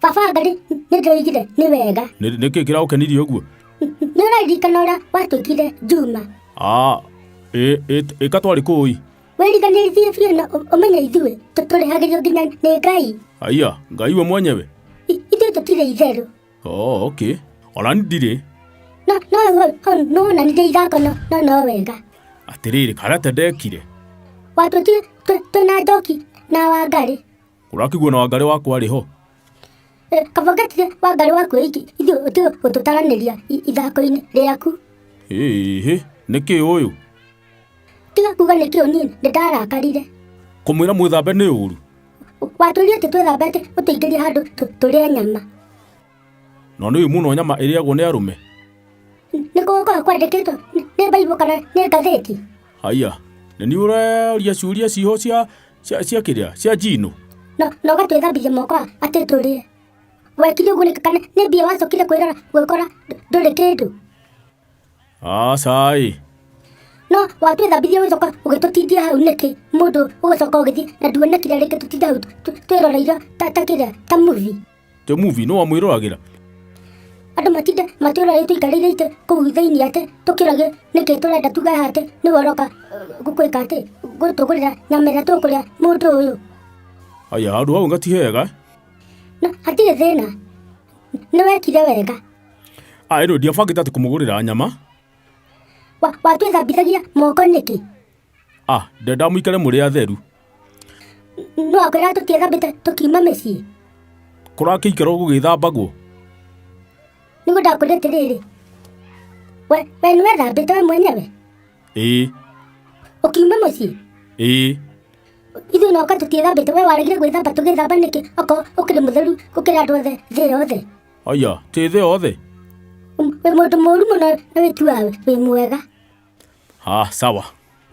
Baba Ngarĩ, nĩ ndoigire nĩ wega. Nĩ kĩ kĩragũkenirie ũguo? Nĩ ũraririkana ũrĩa watwĩkire Juma? Ah, ĩka twarĩ kũu. Wĩriganĩrithie biũ na ũmenye ithuĩ tũrĩhagĩrio nginya nĩ Ngai. Aya, Ngai we mwenyewe. Ithuĩ tũtirĩ itherũ. Oh, okay. Ona ni ndirĩ. No no hau no wonanirie ithako no no no wega. Atĩrĩrĩ, karate ndekire. Watwĩkire twĩna Njoki na Wangarĩ. Ũrakĩgua na Wangarĩ wakwa arĩ ho. Kaba ũngetire Wangarĩ waku wiki ithuĩ ũtige gũtũtaranĩria ithako-inĩ rĩaku. Ĩhĩ, nĩkĩ ũyũ? Tiga kuga nĩkĩ niĩ nĩ ndarakarire. Kũmwĩra mwĩthambe nĩ ũru. Watwĩrire atĩ twĩthambe atĩ ũtũingĩrie handũ tũrĩe nyama. No nĩ ũĩ mũno nyama ĩrĩagwo nĩ arũme. Nĩ gũkoragwo kwandĩkĩtwo nĩ Bible kana nĩ ngathĩti? Haiya, nĩ niĩ ũroria ciũria ciho cia cia cia kĩrĩa cia njino. No na ũgatwĩthambithia moko atĩ tũrĩe. Wekire ũguo nĩkĩ kana nĩ mbia wacokire kwĩrora gwĩkora ndũrĩ kĩndũ? Aca ĩ. No watwĩthambithia ũgĩcoka ũgĩtũtindia hau nĩkĩ mũndũ ũgĩcoka ũgĩthiĩ na nduonekire rĩngĩ tũtinde hau twĩroreire ta kĩrĩa ta movie. Te movie no wamwĩroragĩra. Andũ matinde matwĩroreire tũikarĩire itĩ kũu thĩinĩ atĩ tũkĩrage nĩkĩ tũrenda tuge haha atĩ nĩwe ũroka gwĩka atĩ gũtũgũrĩra nyama ĩrĩa tũkũrĩa mũndũ ũyũ. Aya handũ hau anga ti hega. No hatirĩ thĩna nĩ wekire wega. Ah, ĩno ndiabangĩte atĩ kũmũgũrĩra nyama. Watwĩthambithagia moko nĩkĩ? Ah, ndenda mũikare mũrĩ atheru. No akwĩra tũtiethambĩte tũkiuma mĩciĩ. Kũrakĩikarwo gũgĩthambagwo. Nĩguo ndakwĩra atĩrĩrĩ, we we nĩwethambĩte we mwenyewe? Ĩĩ. Ũkiuma mũciĩ? Ĩĩ. Ithuĩ noka tũtiethambĩte, we waregire gwĩthamba tũgĩthamba nĩkĩ okorwo ũkĩrĩ mũtheru gũkĩra andũ othe thĩ yothe? Aya, ti thĩ yothe. Wĩ mũndũ mũũru mũno na wĩtuaga wĩ mwega. Ah, sawa.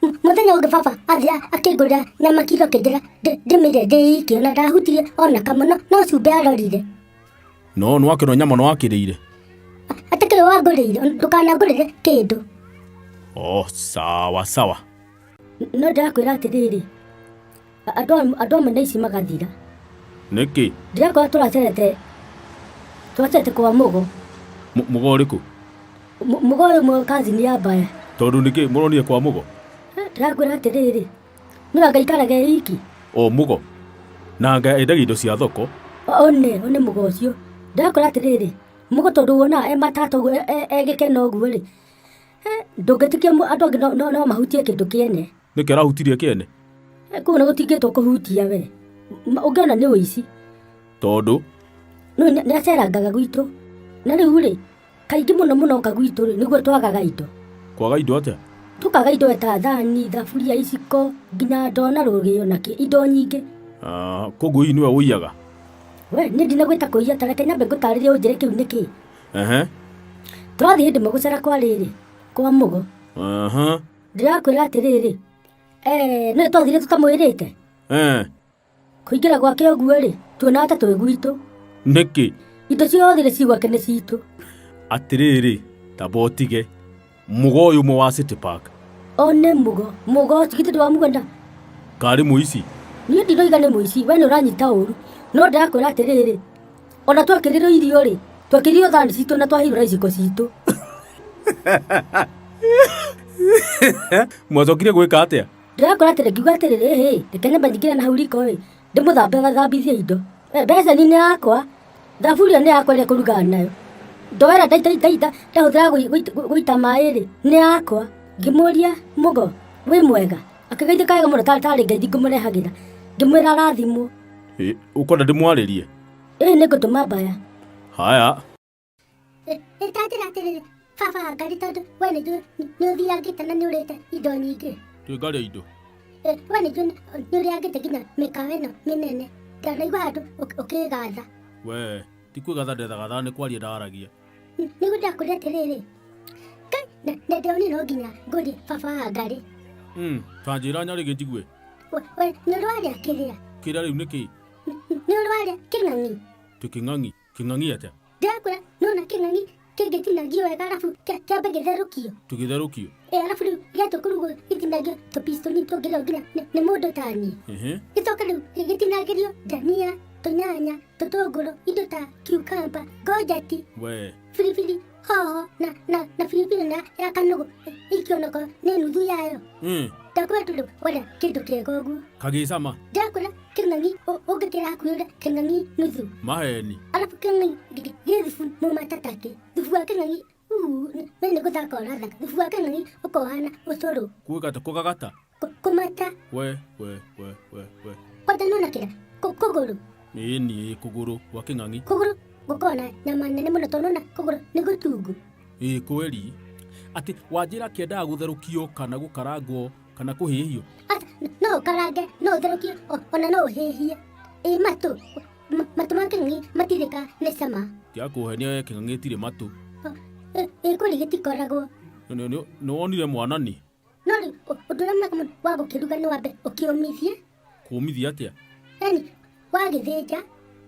Mũthenya ũngĩ baba athiĩ akĩngũrĩra nyama kiro akĩnjĩra ndĩmĩrĩe ndĩ iki ona ndahutirie ona kamwe no no cumbĩ arorire. No nĩwakĩona nyama nĩwakĩrĩire. Atakĩrĩ wangũrĩire ndũkanangũrĩre kĩndũ. Oh, sawa sawa. No ndĩrakwĩra atĩrĩrĩ, andũ amwe na ici magathira. Nĩkĩ? Ndĩrakwĩra tũracerete tũracerete kwa Mũgo. Mũgo ũrĩkũ? Mũgo ũyũ ũmwe kazini ya Mbaya. Tondũ nĩkĩ mũronire kwa Mũgo? Ndĩrakwĩra atĩrĩrĩ, nĩ anga ikaraga e iki. O Mũgo? Na anga endagia indo cia thoko? One, one Mũgo ũcio. Ndĩrakwĩra atĩrĩrĩ, Mũgo tondũ wonaga e matata ũguo e gĩkeno ũguo rĩ, ndũngĩtĩkia andũ angĩ no mahutie kĩndũ kĩene. Nĩkĩ arahutirie kĩene? Kũu na gũtingĩtwo kũhutia we. Ũngĩona nĩ ũici. Tondũ? Nĩ acerangaga gwitũ. Na rĩu rĩ, kaingĩ mũno mũno oka gwitũ rĩ, nĩguo twagaga indo. Kwaga indo atĩa? Tũkaga indo ta thani, thaburia, iciko, nginya ndoo na rũgĩo na kĩ, indo nyingĩ. Ah, koguo hihi nĩwe ũiyaga? We, niĩ ndinagwĩta kũiya, ta reke nyambe ngũtarĩrie ũnjĩre kĩu nĩ kĩ. Ehe. Tũrathiĩ hĩndĩ ĩmwe gũcera kwa rĩrĩ, kwa Mũgo. Aha. Ndĩrakwĩra atĩrĩrĩ, eh, nĩ twathire tũtamwĩrĩte. Eh. Kũingĩra gwake ũguo-rĩ, tuonaga ta twĩ gwitũ. Nĩkĩ? Indo ciothe iria ciĩ gwake nĩ citũ. Atĩrĩrĩ, tamba ũtige. Mũgo ũyũ ũmwe wa City Park. O nĩ mũgo. Mũgo ũcio githĩ ndwamuona? Karĩ mũici? Niĩ ndinoiga nĩ mũici, we nĩ ũranyita ũru. No ndĩrakwĩra atĩrĩrĩ, ona twakĩrĩrwo irio-rĩ, twakĩrĩirwo thani citũ na twaheirwo na iciko citũ. Mwacokire gwĩka atĩa? Ndĩrakora atĩrĩ, ngiuga atĩrĩrĩ, ĩhĩ, reke nyambe nyingĩre na hau riko ĩ, ndĩmũthambe gathambithie indo. Mbeceni nĩ yakwa, thaburia nĩ yakwa ĩrĩa ngũrugaga nayo, ndoo ĩrĩa ndahũthĩra gũita maĩ rĩ, nĩ yakwa. Ngĩmũria, Mũgo, wĩ mwega? Akĩgeithĩka wega mũno tarĩ ngeithi ngũmũrehagĩra. Ngĩmwĩra arathimwo. Ũkwenda ndĩmwarĩrie? Ĩĩ nĩngũtũma mbaya. Haya. Ta njĩra atĩrĩrĩ, baba wa Ngai tondũ we nĩ njũĩ nĩ ũthiangĩte na nĩ ũrĩte indo nyingĩ. Twĩ ngarĩa indo. We nĩ njũĩ nĩ ũrĩangĩte nginya mĩkawa ĩno mĩnene. Ndanaigua handũ ũkĩgatha. We, ti kwĩgatha ndethagathaga nĩ kwaria ndaragia. Nĩguo ndakwĩra atĩrĩrĩ, Ngai, na ndĩronire no nginya ngũrie baba wa Ngai. Ta njĩra nyarĩgĩ njigue. We nĩ ũrwarĩa kĩrĩa? Kĩrĩa rĩu nĩ kĩĩ? Nĩ ũrwarĩa kĩng'ang'i? Tĩ kĩng'ang'i? Kĩng'ang'i atĩa? Ndĩrakwĩra nona kĩng'ang'i Kĩngĩtinangio wega arabu kĩambe gĩtherũkio. Tũgĩtherũkio. Ĩ arabu rĩu gĩatua kũrugwo gĩtinangio tũpici tũnini tũngĩrĩo nginya nĩ mũndũ ta niĩ. Gĩcoke rĩu gĩtinangĩrio ndania, tũnyanya, tũtũngũrũ, indo ta cucumber, ngojeti, We. biribiri, hoho na biribiri na ya kanũgũ ikĩonoko nĩ nuthu yayo. Ndakwĩra tondũ wenda kĩndũ kĩega ũguo. Kagĩcama. Ndakwĩra kĩng'ang'i ũngĩkĩra hakuhĩ ũrĩa kĩng'ang'i nuthu. Maheni. Arabu kĩng'ang'i gĩ thubu mũmata takĩ. Thubu wa kĩng'ang'i we nĩ gũthaka ũrathaka. Thubu wa kĩng'ang'i ũkohana ũcũrũ. Kũgata kũgagata. Kũmata. We we we we we. Kwanja nona kĩrĩa kũgũrũ. Ĩni kũgũrũ gwa kĩng'ang'i. Kũgũrũ gũkoragwo na nyama nene mũno tondũ nona kũgũrũ nĩ gũtungu. Ĩĩ kweri. Atĩ wanjĩra kĩendaga gũtherũkio kana gũkarangwo kana kũhĩhio? Aca, no ũkarange, no ũtherũkie, ona no ũhĩhie. Ĩ matũ, matũ ma kĩng'ang'i matirĩka nĩ cama. Tiga kũhenia we kĩng'ang'i gĩtirĩ matũ. Ĩ kweri gĩtikoragwo. Nĩ wonire mwanani? No rĩu ũndũ ũrĩa mwega mũno wa gũkĩruga nĩ wambe ũkĩũmithie. Kũũmithia atĩa? Yaani wagĩthĩnja.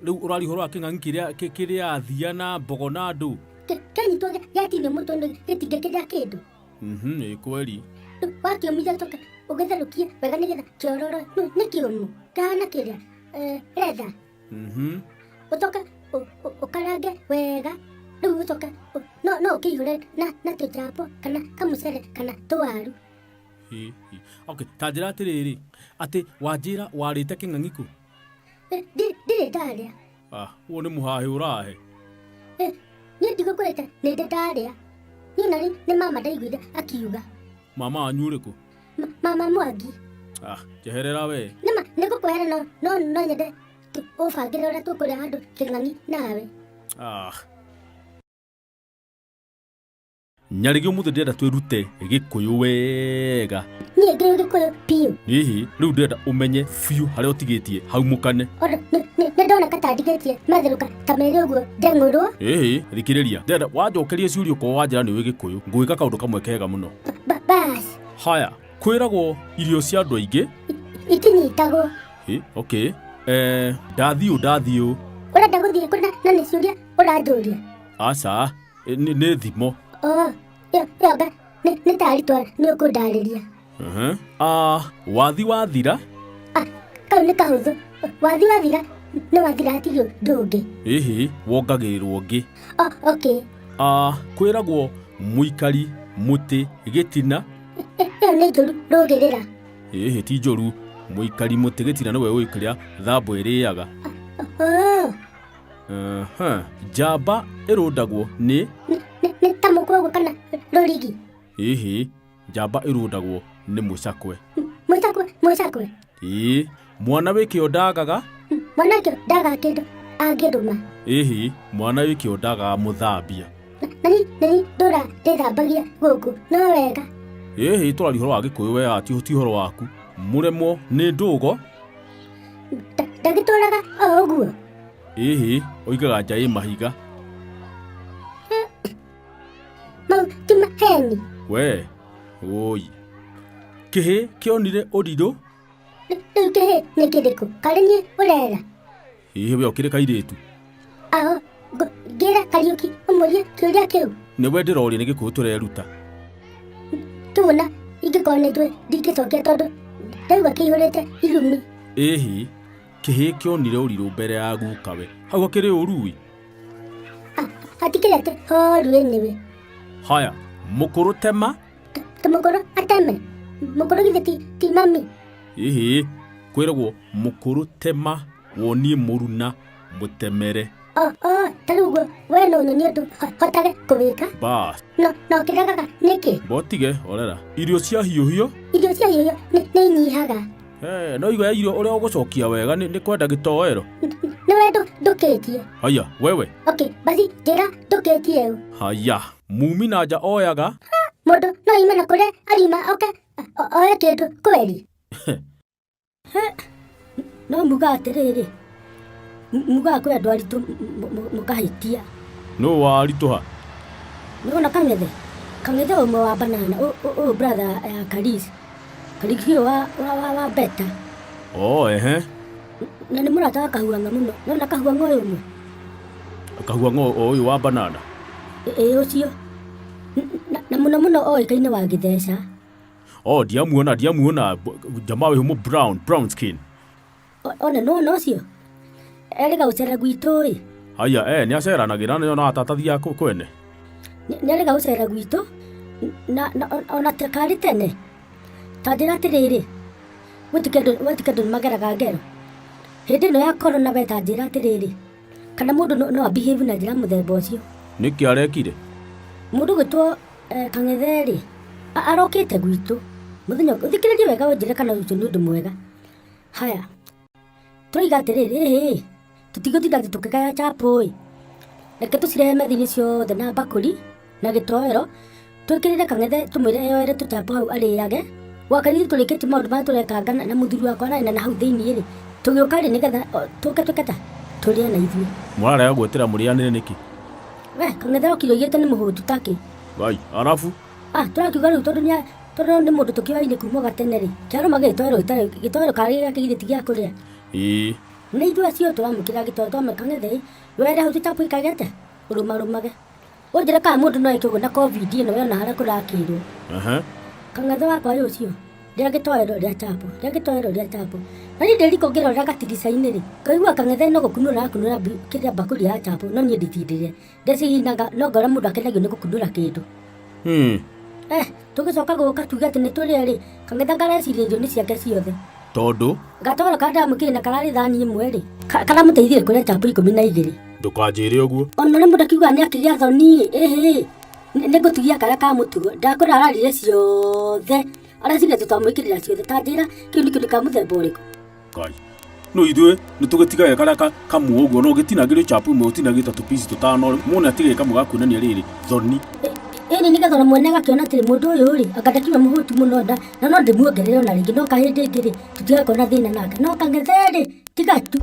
Rĩu ũraria ũhoro wa kĩng'ang'i kĩrĩa kĩrĩa thia na mbogo na andũ. Kĩanyitwo gĩatinio mũtwe nĩ gĩtingĩkĩrĩa kĩndũ. Ĩ kweri. Rĩu wakĩũmithia ũcoke ũgĩtherũkie wega nĩgetha kĩororo nĩ kĩũmũ kĩhana kĩrĩa leather. Ũcoke ũkarange wega rĩu ũcoke no ũkĩihũre na tũchapo kana kamũcere kana tũwaru. Okay, ta njĩra atĩrĩrĩ, atĩ wanjĩra warĩte kĩng'ang'i kũ? Ndirĩ ndarĩa. Ah, ũyũ nĩ mũhahĩ ũrahe. Niĩ ndigũkwĩrĩte nĩ ndĩ ndarĩa. Niĩ na rĩu nĩ mama ndaiguire akiuga. Mama wanyu ũrĩkũ? Mama Mwangi. Ah, njeherera we. Nĩma nĩngũkwehera no no nyende ũbangĩre ũrĩa tũkũrĩa handũ kĩng'ang'i nawe. Ah. Nyarĩgĩ ũmũthĩ ndĩrenda twĩrute Gĩkũyũ wega. Niĩ ngĩũĩ Gĩkũyũ biũ. Hihi rĩu ndĩrenda ũmenye biũ harĩa ũtigĩtie hau mũkane. Ona nĩ ndona ta ndigĩtie matherũka ta merĩ ũguo ndeng'ũrwo. Ĩhĩ, thikĩrĩria. Ndĩrenda wanjokeria ciũria okorwo wanjĩra nĩ ũĩ Gĩkũyũ, ngũgĩka kaũndũ kamwe kega mũno. Bas. Haya, kwĩragwo irio cia andũ aingĩ Itinyitagwo. Ĩ, okay. Ndathiũ ndathiũ. Ũrenda gũthiĩ kũ na nĩ ciũria ũranjũria? Aca, nĩ thimo. Oh, ĩyo nga nĩ ta arutwo nĩ ũkũndarĩria. Ah, wathi wathira? Ah, kau nĩ kahũthũ. Wathi wathira nĩ wathira hatirĩ ũndũ ũngĩ. Ĩhĩ, wongagĩrĩrwo ũngĩ. Oh, okay. Ah, kwĩragwo mũikari mũtĩ gĩtina. Ĩyo nĩ njũru rũgĩrĩra. Ĩhĩ, ti njũru. Mũikari mũtĩ gĩtina nĩwe ũĩ kĩrĩa thambo ĩrĩaga. Oh. Njamba ĩrũndagwo nĩ? Nĩ ta mũkwa ũguo kana rũrigi? Ĩhĩ, njamba ĩrũndagwo nĩ mũcakwe. Mũcakwe, mũcakwe. Ĩĩ, mwana wĩ kĩo ndagaga? Mwana wĩ kĩo ndagaga kĩndũ angĩrũma. Ĩhĩ, mwana wĩ kĩo ndagaga mũthambia. Na ni ndũra ndĩthambagia gũkũ, no wega. Ĩhĩ, tũraria ũhoro wa Gĩkũyũ we ti ũhoro waku. Mũremwo nĩ ndũgo? Ndagĩtũraga o ũguo. Ĩhĩ, oigaga nja ĩ mahiga. Mau ti maheni. We, woi. Kĩhĩ kĩonire ũrirũ? Rĩu kĩhĩ nĩ kĩrĩkũ? Karĩ niĩ ũrera? Ĩhĩ, we ũkĩrĩ kairĩtu. Aho, ngĩra Kariũki ũmũrie kĩũria kĩu. Nĩwe ndĩroria nĩ Gĩkũyũ tũreruta. Tuona ingĩkorwo nĩ njũĩ ndingĩcokia tondũ ndaigua kĩihũrĩte irumi. Ĩhĩ, kĩhĩ kĩonire ũrirũ mbere ya gukawe. Hau hakĩrĩ ũru-ĩ? Hatikĩrĩ atĩ horu anyway. Haya, mũkũrũ tema? Tũmũkũrũ ateme? Mũkũrũ githĩ ti mami? Ĩhĩ, kwĩragwo mũkũrũ tema wonie mũruna mũtemere. Oh, oh, ta rĩu ũguo we no ũnyonie ũndũ hotage kũwĩka. Bas. No kĩregaga nĩkĩ? Mbotige, orera. Irio cia hiũhio? Irio cia hiũhio nĩ inyihaga. No igua irio ũrĩa ũgũcokia wega nĩ kwenda gĩtoero. Nĩwe ndũkĩtie. Haya, wewe. Okay, basi njĩra ndũkĩtie ũ. Haya, mumi na nja oyaga. Mũndũ no ime na kũrĩa arima oke oe kĩndũ kweri. No muga atĩrĩrĩ, mugaga kwĩ andũ aritũ mũkahĩtia. Nũ waritũha? Nĩwona Kang'ethe? Kang'ethe ũmwe wa banana, ũyũ brother ya Karis. Karis ũyũ wa Beta. Oh, ehe. Na nĩ mũrata wa Kahuang'a mũno. Nĩwona Kahuang'a ũyũ ũmwe? Kahuang'a ũyũ wa banana? Ĩ ũcio. Na mũno mũno oĩkaine wa gĩtheca. Oh, ndiamuona, ndiamuona. Jamaa wĩ humo brown, brown skin. Ona nĩwona ũcio? Erĩga gũcera gwitũ ĩ. Haya, eh, nĩ aceranagĩra nĩ ona atathiaga kwene. Nĩ arĩga gũcera gwitũ na ona karĩ tene. Ta njĩra atĩrĩrĩ, gwĩtĩkia andũ nĩ mageraga ngero. Hĩndĩ ĩno ya corona we ta njĩra atĩrĩrĩ, kana mũndũ no a behave na njĩra mũthemba ũcio. Nĩkĩ arekire? Mũndũ ũgwĩtwo Kang'ethe rĩ, arokĩte gwitũ mũthenya ũthikĩrĩrie wega ũnjĩre kana ũcio nĩ ũndũ mwega. Haya, tũroiga atĩrĩrĩ, ĩhĩ, tũtigũtinda atĩ tũkĩgaya chapo ĩ, reke tũcirehe metha-inĩ ciothe na mbakũri na gĩtoero, twĩkĩrĩre Kang'ethe tũmwĩre eyoere tũchapo hau arĩage. Gwaka ithuĩ tũrĩkĩtie maũndũ marĩa tũrekanga na mũthuri wakwa na na hau thĩinĩ rĩ, tũgĩũka rĩ nĩgetha tũke twĩke ta tũrĩe na ithuĩ. Mũrarega gwetera mũrĩanĩre nĩkĩ? We, Kang'ethe okire oigĩte nĩ mũhũtu takĩ. Ngai, arabu? Ah, tũrakiuga rĩu tondũ nĩ tondũ nĩ mũndũ tũkĩoaine kuma gatene rĩ, kĩarũma gĩtoero gĩtarĩ gĩtoero karĩ gĩake githĩ ti gĩa kũrĩa. Ĩĩ. Nĩ ithuĩ acio tũramũkĩra gĩtoero twamwĩra Kang'ethe were hau tũchapo ikagete ũrũmarũmage. Ũnjĩre kana mũndũ no eke ũguo na covid ĩno we ona harĩa kũrakĩrwo. Ehe. Kang'ethe wakwa ũyũ ũcio, rĩa gĩtoero rĩa chapo, rĩa gĩtoero rĩa chapo. Na niĩ ndĩ riko ngĩrorera gatirica-inĩ rĩ, ngaigua Kang'ethe no gũkunũra arakunũra kĩrĩa mbakũri ya chapo no niĩ nditindĩrĩre. Ndecihinaga no ngora mũndũ akenagio nĩ gũkunũra kĩndũ. Eh, tũgĩcoka gũka tuge atĩ nĩ tũrĩe rĩ, Kang'ethe ngareciria irio nĩ ciake ciothe. Tondũ? Gatoro karĩa ndamwĩkĩrire na kararĩ thani ĩmwe rĩ, karamũteithirie kũrĩa chapo 12. Ndũkanjĩre ũguo. Ona ũrĩa mũndũ akiugaga nĩ akĩgĩa thoni ĩhĩ, nĩ ngũtigia karĩa ka mũtugo. Ndakora ararire ciothe, areciria atĩ twamwĩkĩrĩra ciothe. Ta njĩra, kĩu nĩ kĩndũ kĩa mũthemba ũrĩkũ? Ngai. No ithuĩ nĩ tũgĩtigaga karĩa kamwe ũguo, no ũgĩtinangĩrio chapo ĩmwe ũtinangĩrio ta tũpici tũtano, mũndũ atige kamwe ga kuonania rĩrĩ, thoni. Ĩni nĩgetha ona mwene agakĩona atĩrĩ mũndũ ũyũ rĩ, anga ndakiuma mũhũtu mũno nda, na no ndĩmuongerere ona rĩngĩ, no kahĩndĩ ĩngĩ rĩ, tũtigakorwo na thĩna nake. No Kang'ethe rĩ, tiga tu.